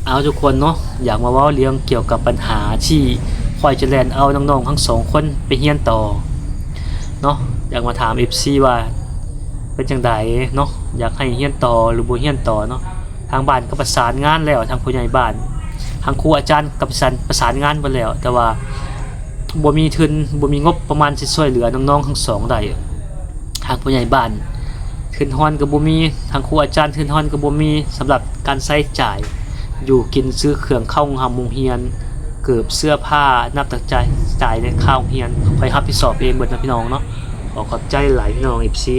ເອົາ ທຸກຄົນເນາະ ຢາກມາເວົ້າເລື່ອງກ່ຽວກັບບັນຫາທີ່ຂ້ອຍຈະແລ່ນເອົານ້ອງໆທັງສອງຄົນໄປຮຽນຕໍ່ເນາະ. ຢາກມາຖາມເອັຟຊີວ່າເປັນຈັ່ງໃດເນາະ, ຢາກໃຫ້ຮຽນຕໍ່ຫຼືບໍ່ຮຽນຕໍ່ເນາະ. ທາງບ້ານກໍປະສານງານແລ້ວ, ທາງຜູ້ໃຫຍ່ບ້ານ, ທາງຄູອາຈານກໍປະສານ, ປະສານງານເບິດແລ້ວ, ແຕ່ວ່າບໍ່ມີທຶນ, ບໍ່ມີງົບປະມານຊິຊ່ວຍເຫຼືອນ້ອງໆທັງສອງໄດ້. ທາງຜູ້ໃຫຍ່ບ້ານທຶນຮອນກໍບໍ່ມີ, ທາງຄູອາຈານທຶນຮອນກໍບໍ່ມີ ສຳລັບການໃຊ້ຈ່າຍ ຢູ່ກິນ, ຊື້ເຄື່ອງເຂົ້າໂຮງຮ່ຳໂຮງຮຽນ, ເກີບ, ເສື້ອຜ້າ, ນັບຕັ້ງແຕ່ຈ່າຍໃນຄ່າໂຮງຮຽນ ຂ້ອຍຮັບຜິດຊອບເອງເບິດນະພີ່ນ້ອງເນາະ. ຂໍຂອບໃຈຫຼາຍພີ່ນ້ອງເອັຟຊີ.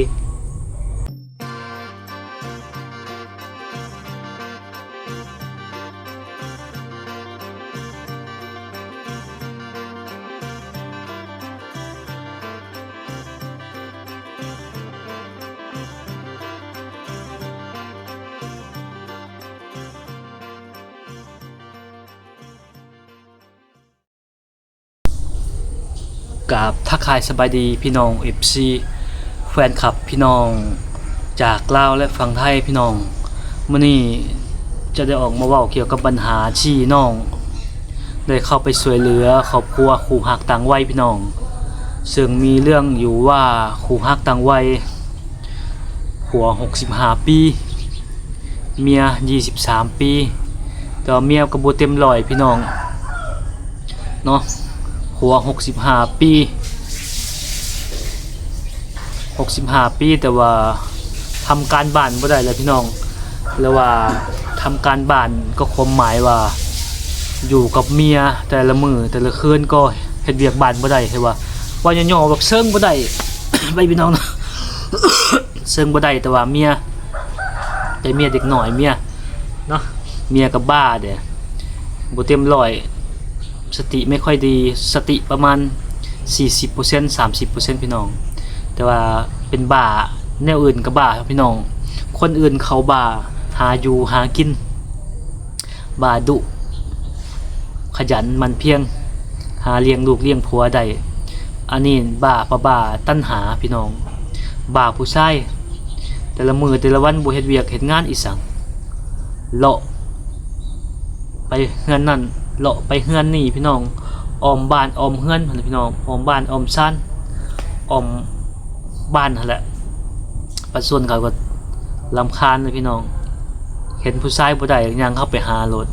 ກາບທັກທາຍສະບາຍດີພີ່ນ້ອງເອັຟຊີ ແຟນຄລັບພີ່ນ້ອງຈາກລາວ ແລະ ຝັ່ງໄທພີ່ນ້ອງ. ມື້ນີ້ຈະໄດ້ອອກມາເວົ້າກ່ຽວກັບບັນຫາທີ່ນ້ອງໄດ້ເຂົ້າໄປຊ່ວຍເຫຼືອຄອບຄົວຄູ່ຮັກຕ່າງໄວພີ່ນ້ອງ, ເຊິ່ງມີເລື່ອງຢູ່ວ່າຄູ່ຮັກຕ່າງໄວ ຜົວຫົກສິບຫ້າປີ ເມຍຊາວສາມປີ ແຕ່ວ່າເມຍກໍບໍ່ເຕັມຮ້ອຍພີ່ນ້ອງເນາະ. ຜົວຫົກສິບຫ້າປີ ຫົກສິບຫ້າປີ ແຕ່ວ່າທຳການບ້ານບໍ່ໄດ້ແລ້ວພີ່ນ້ອງ, ຫຼືວ່າທຳການບ້ານກໍຄວາມໝາຍວ່າຢູ່ກັບເມຍແຕ່ລະມື້ແຕ່ລະຄືນກໍເຮັດວຽກບ້ານບໍ່ໄດ້, ເຮັດວ່າ ເວົ້າຫຍໍ້ໆແບບເຊິ່ງບໍ່ໄດ້ໄປພີ່ນ້ອງເນາະ. ເຊິ່ງບໍ່ໄດ້ ແຕ່ວ່າເມຍ ແຕ່ເມຍເດັກນ້ອຍ ເມຍເນາະ ເມຍກໍບ້າເດ້ ບໍ່ເຕັມຮ້ອຍ ສະຕິໄມ່ຄ່ອຍດີ ສະຕິປະມານສີ່ສິບເປີເຊັນ ສາມສິບເປີເຊັນ ພີ່ນ້ອງ. ແຕ່ວ່າເປັນບ້າ ແນວອື່ນກໍບ້າພີ່ນ້ອງ, ຄົນອື່ນເຂົາບ້າຫາຢູ່ຫາກິນ ບ້າດຸ ຂະຫຍັນໝັ່ນພຽງ ຫາລ້ຽງລູກລ້ຽງຜົວໄດ້. ອັນນີ້ບ້າ ບ້າຕັນຫາພີ່ນ້ອງ, ບ້າຜູ້ຊາຍ ແຕ່ລະມື້ແຕ່ລະວັນບໍ່ເຮັດວຽກເຮັດງານອີ່ສັງ ເລາະໄປເຮືອນນັ້ນ ເລາະໄປເຮືອນນີ້ພີ່ນ້ອງ, ອ້ອມບ້ານອ້ອມເຮືອນຫັ້ນແຫຼະພີ່ນ້ອງ, ອ້ອມບ້ານອ້ອມຊານ ອ້ອມ ບ້ານຫັ້ນແຫຼະ. ປະຊາຊົນເຂົາກໍລຳຄານເລີຍພີ່ນ້ອງ, ເຫັນຜູ້ຊາຍບໍ່ໄດ້ຍ່າງເຂົ້າໄປຫາໂລດ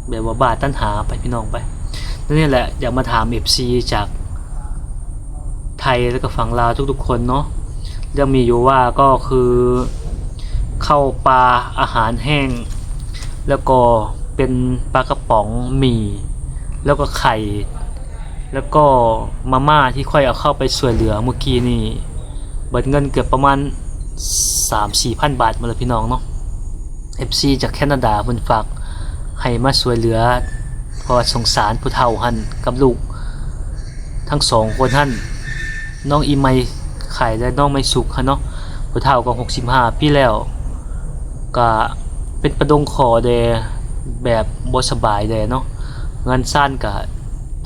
ແບບວ່າບ້າຕັນຫາໄປພີ່ນ້ອງໄປ. ແນວນີ້ແຫຼະ ຢາກມາຖາມເອັຟຊີຈາກໄທ ແລ້ວກໍຝັ່ງລາວທຸກໆຄົນເນາະ. ເລື່ອງມີຢູ່ວ່າກໍຄືເຂົ້າປາ ອາຫານແຫ້ງ ແລ້ວກໍເປັນປາກະປ໋ອງ ໝີ່ ແລ້ວກໍໄຂ່ ແລ້ວກໍມາມ່າທີ່ຂ້ອຍເອົາເຂົ້າໄປຊ່ວຍເຫຼືອມື້ກີ້ນີ້ ເບິດເງິນເກືອບປະມານສາມສີ່ພັນບາດໝົດລະພີ່ນ້ອງເນາະ. ເອັຟຊີຈາກແຄນາດາເພິ່ນຝາກໃຫ້ມາຊ່ວຍເຫຼືອ ເພາະວ່າສົງສານຜູ້ເຖົ້າຫັ້ນກັບລູກທັງສອງຄົນຫັ້ນ ນ້ອງອີ່ໃໝ່ໄຂ່ ແລະ ນ້ອງໄມ້ສຸກຫັ້ນເນາະ. ຜູ້ເຖົ້າກໍຫົກສິບຫ້າປີແລ້ວ ກະເປັນປະດົງຂໍແດ່ ແບບບໍ່ສະບາຍແດ່ເນາະ, ເຮືອນຊານກະ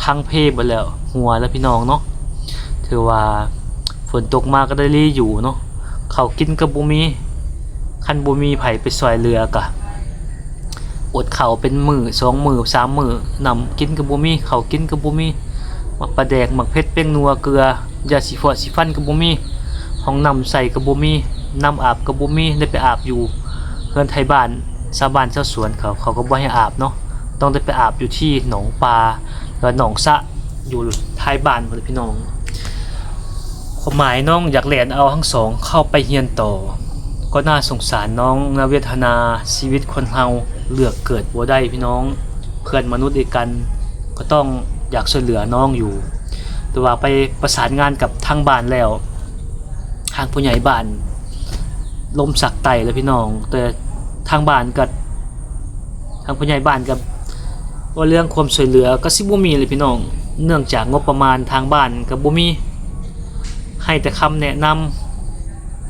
ພັງເພເບິດແລ້ວ ຮົ່ວແລ້ວພີ່ນ້ອງເນາະ. ຖືວ່າຝົນຕົກມາກໍໄດ້ລີຢູ່ເນາະ, ເຂົ້າກິນກໍບໍ່ມີ, ຄັນບໍ່ມີໃຜໄປຊ່ວຍເຫຼືອກະອົດເຂົ້າເປັນມື້ສອງມື້ສາມມື້, ນ້ຳກິນກໍບໍ່ມີ ເຂົ້າກິນກໍບໍ່ມີ, ໝາກປາແດກ ໝາກເຜັດ ແປ້ງນົວ ເກືອ ຢາສີຟອດສີຟັນກໍບໍ່ມີ, ຫ້ອງນ້ຳໃຊ້ກໍບໍ່ມີ, ນ້ຳອາບກໍບໍ່ມີ, ໄດ້ໄປອາບຢູ່ເຮືອນໄທບ້ານ ຊາວບ້ານຊາວສວນເຂົາ ເຂົາກໍບໍ່ໃຫ້ອາບເນາະ, ຕ້ອງໄດ້ໄປອາບຢູ່ທີ່ໜອງປາ ຫຼືວ່າໜອງສະ ຢູ່ທ້າຍບ້ານພຸ້ນແຫຼະພີ່ນ້ອງ. ຄວາມໝາຍ ນ້ອງຢາກແລ່ນເອົາທັງສອງເຂົ້າໄປຮຽນຕໍ່, ກໍໜ້າສົງສານນ້ອງ, ໜ້າເວທະນາ, ຊີວິດຄົນເຮົາເລືອກເກີດບໍ່ໄດ້ພີ່ນ້ອງ, ເພື່ອນມະນຸດດ້ວຍກັນ ກໍຕ້ອງຢາກຊ່ວຍເຫຼືອນ້ອງຢູ່ ແຕ່ວ່າໄປປະສານງານກັບທາງບ້ານແລ້ວ ທາງຜູ້ໃຫຍ່ບ້ານລົມສັກໄຕ້ແລ້ວພີ່ນ້ອງ, ແຕ່ທາງບ້ານກໍ ທາງຜູ້ໃຫຍ່ບ້ານກໍ ເວົ້າເລື່ອງຄວາມຊ່ວຍເຫຼືອກໍຊິບໍ່ມີແຫຼະພີ່ນ້ອງ, ເນື່ອງຈາກງົບປະມານທາງບ້ານກໍບໍ່ມີ, ໃຫ້ແຕ່ຄຳແນະນຳ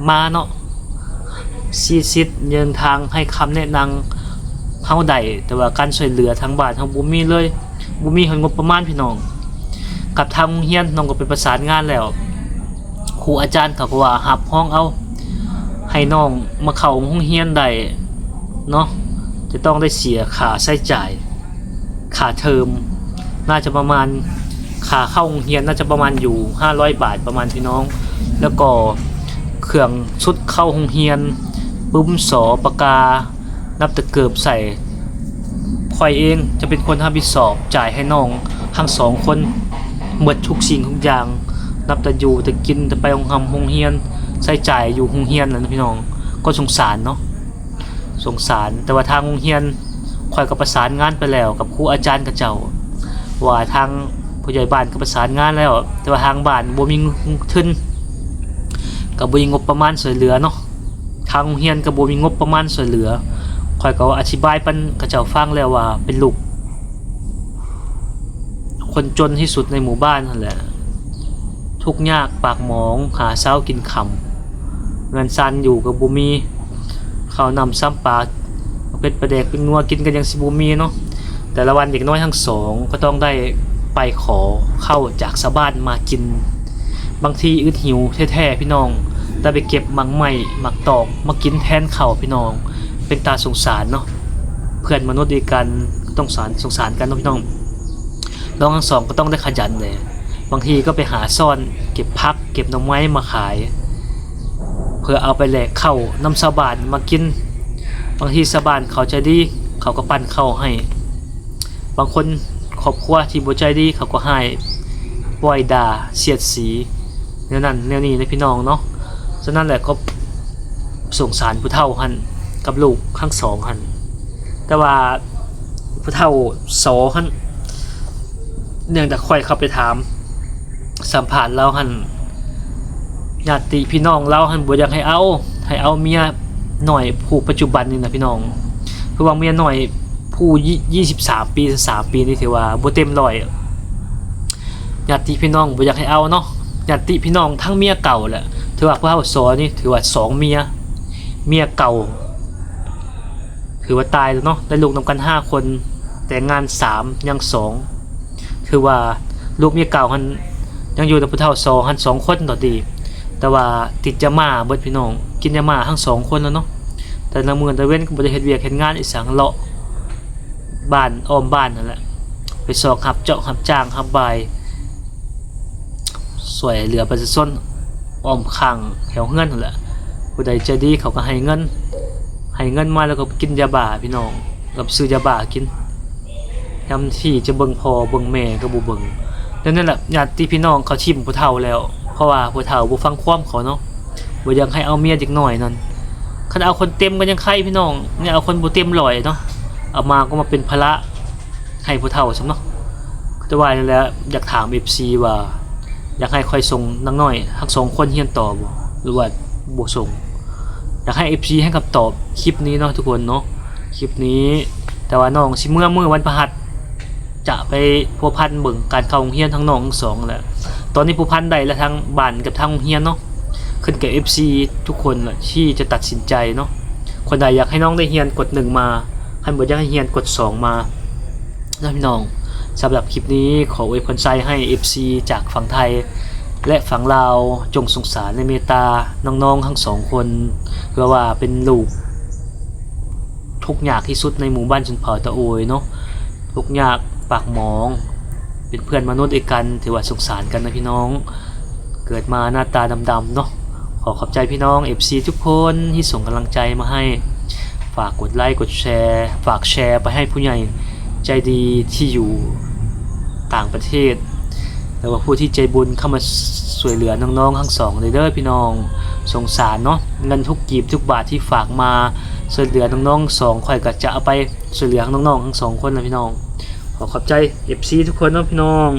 ມາເນາະ ຊີ້ຊິດເດີນທາງໃຫ້ຄຳແນະນຳເຮົາໄດ້, ແຕ່ວ່າການຊ່ວຍເຫຼືອທາງບ້ານເຮົາບໍ່ມີເລີຍ, ບໍ່ມີຮອດງົບປະມານພີ່ນ້ອງ. ກັບທາງໂຮງຮຽນນ້ອງກໍໄປປະສານງານແລ້ວ, ຄູອາຈານເຂົາກໍວ່າຮັບຮອງເອົາ ໃຫ້ນ້ອງມາເຂົ້າໂຮງຮຽນໄດ້ເນາະ, ຈະຕ້ອງໄດ້ເສຍຄ່າໃຊ້ຈ່າຍ ຄ່າເທີມ ໜ້າຈະປະມານ ຄ່າເຂົ້າໂຮງຮຽນໜ້າຈະປະມານຢູ່ຫ້າຮ້ອຍບາດປະມານ ພີ່ນ້ອງ. ແລ້ວກໍເຄື່ອງຊຸດເຂົ້າໂຮງຮຽນ ປຶ້ມ ສໍ ປາກກາ ນັບແຕ່ເກີບໃສ່ ຂ້ອຍເອງຈະເປັນຄົນຮັບຜິດຊອບຈ່າຍໃຫ້ນ້ອງທັງສອງຄົນ ເບິດທຸກສິ່ງທຸກຢ່າງ ນັບແຕ່ຢູ່ແຕ່ກິນ ແຕ່ໄປໂຮງຮ່ຳໂຮງຮຽນ ໃຊ້ຈ່າຍຢູ່ໂຮງຮຽນນັ້ນ ພີ່ນ້ອງ. ກໍສົງສານເນາະ ສົງສານ. ແຕ່ວ່າທາງໂຮງຮຽນ ຂ້ອຍກໍປະສານງານໄປແລ້ວກັບຄູອາຈານເຂົາເຈົ້າ ວ່າທາງຜູ້ໃຫຍ່ບ້ານກໍປະສານງານແລ້ວ ແຕ່ວ່າທາງບ້ານບໍ່ມີທຶນ ກໍບໍ່ມີງົບປະມານຊ່ວຍເຫຼືອເນາະ. ທາງໂຮງຮຽນກໍບໍ່ມີງົບປະມານຊ່ວຍເຫຼືອ. ຂ້ອຍກໍອະທິບາຍປັນເຂົາເຈົ້າຟັງແລ້ວວ່າເປັນລູກຄົນຈົນທີ່ສຸດໃນໝູ່ບ້ານຫັ້ນແຫຼະ ທຸກຍາກປາກໝອງ ຫາເຊົ້າກິນຄ່ຳ ເຮືອນຊານຢູ່ກໍບໍ່ມີ ເຂົ້ານ້ຳຊຳປາ ເຜັດປາແດກເປັນນົວກິນກໍຍັງຊິບໍ່ມີເນາະ. ແຕ່ລະວັນເດັກນ້ອຍທັງສອງກໍຕ້ອງໄດ້ໄປຂໍເຂົ້າຈາກຊາວບ້ານມາກິນ. ບາງທີອຶດຫິວແທ້ໆ ພີ່ນ້ອງ ໄດ້ໄປເກັບໝາກໄມ້ໝາກຕອກມາກິນແທນເຂົ້າ ພີ່ນ້ອງ. ເປັນຕາສົງສານເນາະ ເພື່ອນມະນຸດດ້ວຍກັນ ຕ້ອງສານ ສົງສານກັນເນາະ ພີ່ນ້ອງ. ນ້ອງທັງສອງກໍຕ້ອງໄດ້ຂະຫຍັນແດ່ ບາງທີກໍໄປຫາຊ້ອນເກັບຜັກເກັບໜໍ່ໄມ້ມາຂາຍ ເພື່ອເອົາໄປແລກເຂົ້ານຳຊາວບ້ານມາກິນ. ບາງທີຊາວບ້ານເຂົາໃຈດີ ເຂົາກໍປັ້ນເຂົ້າໃຫ້. ບາງຄົນຄອບຄົວທີ່ບໍ່ໃຈດີ ເຂົາກໍຮ້າຍ ປ້ອຍດ່າ ສຽດສີ ແນວນັ້ນແນວນີ້ເດ້ ພີ່ນ້ອງເນາະ. ສະນັ້ນແຫຼະ ກໍສົງສານຜູ້ເຖົ້າຫັ້ນກັບລູກທັງສອງຫັ້ນ. ແຕ່ວ່າຜູ້ເຖົ້າ ສ ຫັ້ນ ເນື່ອງຈາກຂ້ອຍເຂົ້າໄປຖາມ ສຳພາດລາວຫັ້ນ ຍາດຕິພີ່ນ້ອງລາວຫັ້ນບໍ່ຢາກໃຫ້ເອົາ ໃຫ້ເອົາເມຍນ້ອຍຜູ້ປັດຈຸບັນນີ້ນະ ພີ່ນ້ອງ. ຄືວ່າເມຍນ້ອຍຜູ້ ຊາວສາມປີ ຊາວສາມປີນີ້ ຖືວ່າບໍ່ເຕັມຮ້ອຍ. ຍາດຕິພີ່ນ້ອງບໍ່ຢາກໃຫ້ເອົາເນາະ ຍາດຕິພີ່ນ້ອງທັງເມຍເກົ່າແຫຼະ. ຖືວ່າຜູ້ເຖົ້າ ສ ນີ້ ຖືວ່າສອງເມຍ ເມຍເກົ່າ ຖືວ່າຕາຍແລ້ວເນາະ ໄດ້ລູກນຳກັນຫ້າຄົນ ແຕ່ງງານສາມ ຍັງສອງ. ຖືວ່າລູກເມຍເກົ່າຫັ້ນຍັງຢູ່ນຳຜູ້ເຖົ້າ ສ ຫັ້ນສອງຄົນຕອນນີ້ ແຕ່ວ່າຕິດຢາໝ້າເບິດ ພີ່ນ້ອງ ກິນຢາໝ້າທັງສອງຄົນແລ້ວເນາະ. ແຕ່ລະມື້ແຕ່ເວັນກໍບໍ່ໄດ້ເຮັດວຽກເຮັດງານອີ່ສັງ ເລາະບ້ານອ້ອມບ້ານຫັ້ນແຫຼະ ໄປຊອກຮັບເຈາະຮັບຈ້າງຮັບບາຍ ຊ່ວຍເຫຼືອປະຊາຊົນອ້ອມຂ້າງແຖວເຮືອນຫັ້ນແຫຼະ. ຜູ້ໃດໃຈດີເຂົາກໍໃຫ້ເງິນ ໃຫ້ເງິນມາແລ້ວກໍກິນຢາບ້າ ພີ່ນ້ອງ ກັບຊື້ຢາບ້າກິນ ແທນທີ່ຈະເບິ່ງພໍ່ເບິ່ງແມ່ກໍບໍ່ເບິ່ງ. ແນວນັ້ນແຫຼະ ຍາດຕິພີ່ນ້ອງເຂົາຖິ້ມຜູ້ເຖົ້າແລ້ວ ເພາະວ່າຜູ້ເຖົ້າບໍ່ຟັງຄວາມເຂົາເນາະ ບໍ່ຢາກໃຫ້ເອົາເມຍເດັກນ້ອຍນັ້ນ. ຄັນເອົາຄົນເຕັມກໍຍັງໄຄ ພີ່ນ້ອງ ຍັງເອົາຄົນບໍ່ເຕັມຮ້ອຍເນາະ ເອົາມາກໍມາເປັນພາລະໃຫ້ຜູ້ເຖົ້າຊ້ຳເນາະ. ແຕ່ວ່ານັ້ນແຫຼະ ຢາກຖາມເອັຟຊີວ່າ ຢາກໃຫ້ຂ້ອຍສົ່ງນາງນ້ອຍທັງສອງຄົນຮຽນຕໍ່ບໍ່ ຫຼືວ່າບໍ່ສົ່ງ? ຢາກໃຫ້ເອັຟຊີໃຫ້ຄຳຕອບຄລິບນີ້ເນາະ ທຸກຄົນເນາະ ຄລິບນີ້. ແຕ່ວ່ານ້ອງຊິເມືອມື້ວັນພະຫັດ ຈະໄປພົວພັນເບິ່ງການເຂົ້າໂຮງຮຽນທັງນ້ອງທັງສອງແຫຼະ. ຕອນນີ້ພົວພັນໄດ້ແລ້ວ ທາງບ້ານກັບທາງໂຮງຮຽນເນາະ ຂຶ້ນກັບເອັຟຊີທຸກຄົນແຫຼະທີ່ຈະຕັດສິນໃຈເນາະ. ຄົນໃດຢາກໃຫ້ນ້ອງໄດ້ຮຽນ ກົດໜຶ່ງມາ, ຄັນບໍ່ຢາກໃຫ້ຮຽນ ກົດສອງມາ. ນະພີ່ນ້ອງ, ສຳລັບຄລິບນີ້ ຂໍອວຍພອນໄຊໃຫ້ເອັຟຊີຈາກຝັ່ງໄທ ແລະ ຝັ່ງລາວ ຈົ່ງສົງສານ ແລະ ເມດຕານ້ອງໆທັງສອງຄົນ, ເພື່ອວ່າເປັນລູກທຸກຍາກທີ່ສຸດໃນໝູ່ບ້ານຊົນເຜົ່າຕາໂອຍເນາະ, ທຸກຍາກປາກໝອງ, ເປັນເພື່ອນມະນຸດດ້ວຍກັນ, ຖືວ່າສົງສານກັນນະພີ່ນ້ອງ. ເກີດມາໜ້າຕາດຳໆເນາະ. ຂໍຂອບໃຈພີ່ນ້ອງເອັຟຊີທຸກຄົນທີ່ສົ່ງກຳລັງໃຈມາໃຫ້. ຝາກກົດໄລກົດແຊ, ຝາກແຊໄປໃຫ້ຜູ້ໃຫຍ່ໃຈດີທີ່ຢູ່ຕ່າງປະເທດ ຫຼືວ່າຜູ້ທີ່ໃຈບຸນເຂົ້າມາຊ່ວຍເຫຼືອນ້ອງໆທັງສອງເດີພີ່ນ້ອງ. ສົງສານເນາະ, ເງິນທຸກກີບທຸກບາດທີ່ຝາກມາຊ່ວຍເຫຼືອນ້ອງໆສອງ ຂ້ອຍກໍຈະເອົາໄປຊ່ວຍເຫຼືອນ້ອງໆທັງສອງຄົນນະພີ່ນ້ອງ. ຂໍຂອບໃຈເອັຟຊີທຸກຄົນເນາະພີ່ນ້ອງ.